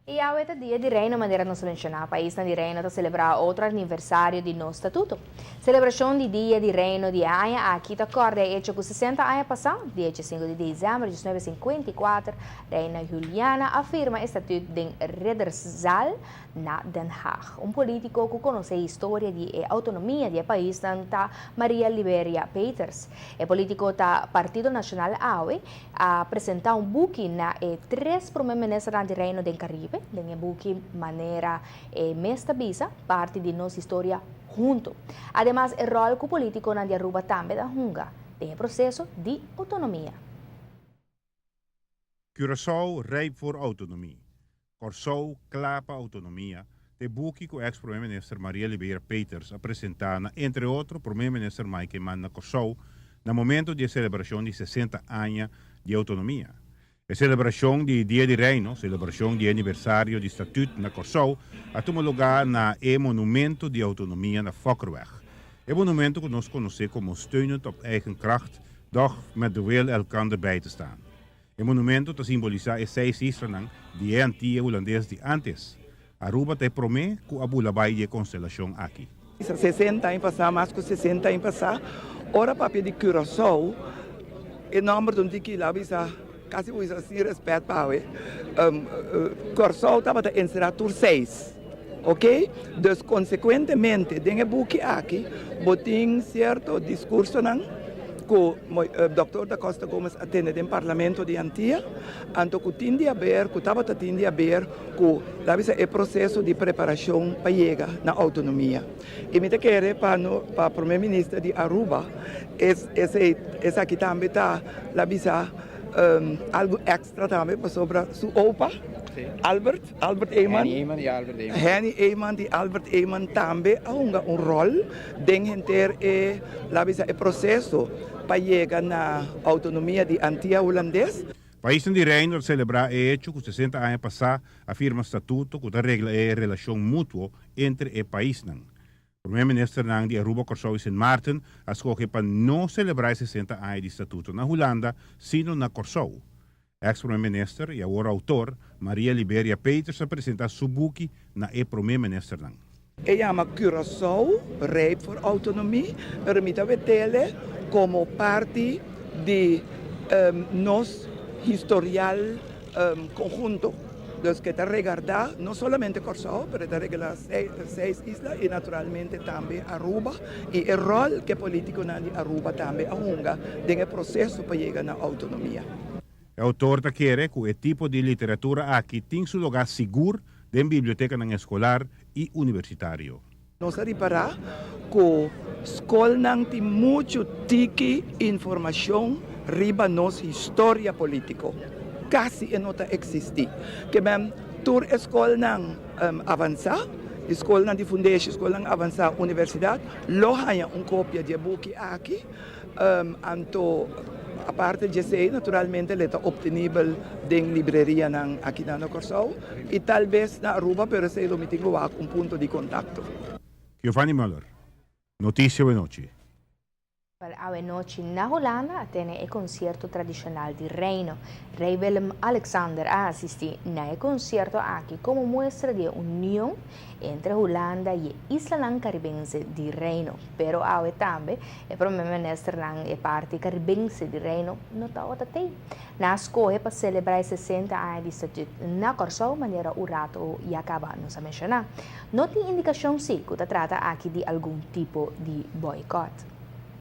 I awe ta Dia di Reino. Manera nos a menshoná, paisnan di Reino ta selebrá otro aniversario di nos statuto. Selebrashon di Dia di Reino di e aña aki ta kòrda e echo ku 60 aña pasá, dia 5 di desèmber 1954, Reina Juliana a firma e statut den Ridderzaal na Den Haag. Un polítiko ku konosé historia di e outonomia di e paisnan ta Maria Liberia Peters. E polítiko ta Partido Nashonal awe a presentá un buki na e tres promé ministernan di Reino den Karibe. Den e buki, manera e mes ta bisa, parti di nos historia huntu. Ademas e ròl ku polítikonan di Aruba tambe ta hunga den e proseso di outonomia. Curaçao rijp voor autonomie, Kòrsou kla pa outonomia, ta e buki ku eks promé minister Maria Liberia Peters a presentá na entre otro promé minister Mike Eman na Kòrsou na momento di e selebrashon di 60 aña di outonomia. E selebrashon di Dia di Reino, selebrashon di e aniversario di Statut na Kòrsou, a tuma lugá na e Monumento di Outonomia na Fokkerweg. E monumento ku nos konosé komo Steunend op Eigen Kracht, doch met de wil elkander bij te staan. E monumento ta simbolisá e seis islanan di e Antia Hulandes di ántes. Aruba ta e promé ku a bula bai di e konstelashon aki. 60 aña pasá, mas ku 60 aña pasá, ora papia di Curaçao, e nòmber ta un tiki la bisa, kasi bo bisa sin rèspèt pa awe, Kòrsou tabata enserá tur seis, oke? Dus konsekuentemente den e buki aki bo tin sierto diskursonan ku Dòktor Da Costa Gomez a tene den Parlamento di Antia, anto ku tin di haber, ku tabata tin di haber ku ta bisa e proseso di preparashon pa yega na outonomia. I mi ta kere pa no pa Prome Minister di Aruba es esei esaki tambe ta la bisa algu extra tambe pasobra su opa Albert Albert Eman Henny Eman i Albert Eman. Henny Eman di Albert Eman tambe a hunga un ròl den henter e la bisa e proseso pa yega na outonomia di Antia Hulandes. Paisnan di Reino ta selebrá e echo ku 60 aña pasá a firma statuto ku ta regla e relashon mutuo entre e paisnan. Promé ministernan di Aruba, Kòrsou i Sint Maarten a skohe pa no selebrá e 60 aña di statuto na Hulanda, sino na Kòrsou. Eks promé minister i awor outor Maria Liberia Peters a presentá su buki na e promé ministernan. E yama Curaçao rijp voor autonomie, pero mi ta wet'ele komo parti di nos historial konhunto. Dus ke ta regardá no solamente Kòrsou, pero e ta regardá seis isla i naturalmente tambe Aruba i e ròl ke polítikonan di Aruba tambe a hunga den e proseso pa yega na outonomia. E outor ta kere ku e tipo di literatura aki tin su lugá sigur den bibliotekanan eskolar i universitario. Nos a ripará ku skolnan tin muchu tiki informashon riba nos historia polítiko. Kasi e no ta eksistí. Ke men tur e skolnan avansá, e skolnan di fundeshi, skolnan avansá, universidat, lo haña un kopia di e buki aki. Anto aparte di esei naturalmente le ta optenibel den librerianan akinan na Kòrsou i talbes na Aruba, pero esei lo mi tin ku wak un punto di kontakto. Giovanni Muller, Noticia Awenochi. Wel awenochi na Hulanda a tene e konsierto tradishonal di Reino. Rei Willem Alexander a asistí na e konsierto aki komo muestra di e union entre Hulanda i e islanan karibense di Reino. Pero awe tambe e prome ministernan e parti karibense di Reino no tabata tei. Nan a skohe pa selebrá e 60 aña di Statut na Kòrsou manera un rato ya kaba nos a menshoná. No tin indikashon si ku ta trata aki di algun tipo di bòikòt.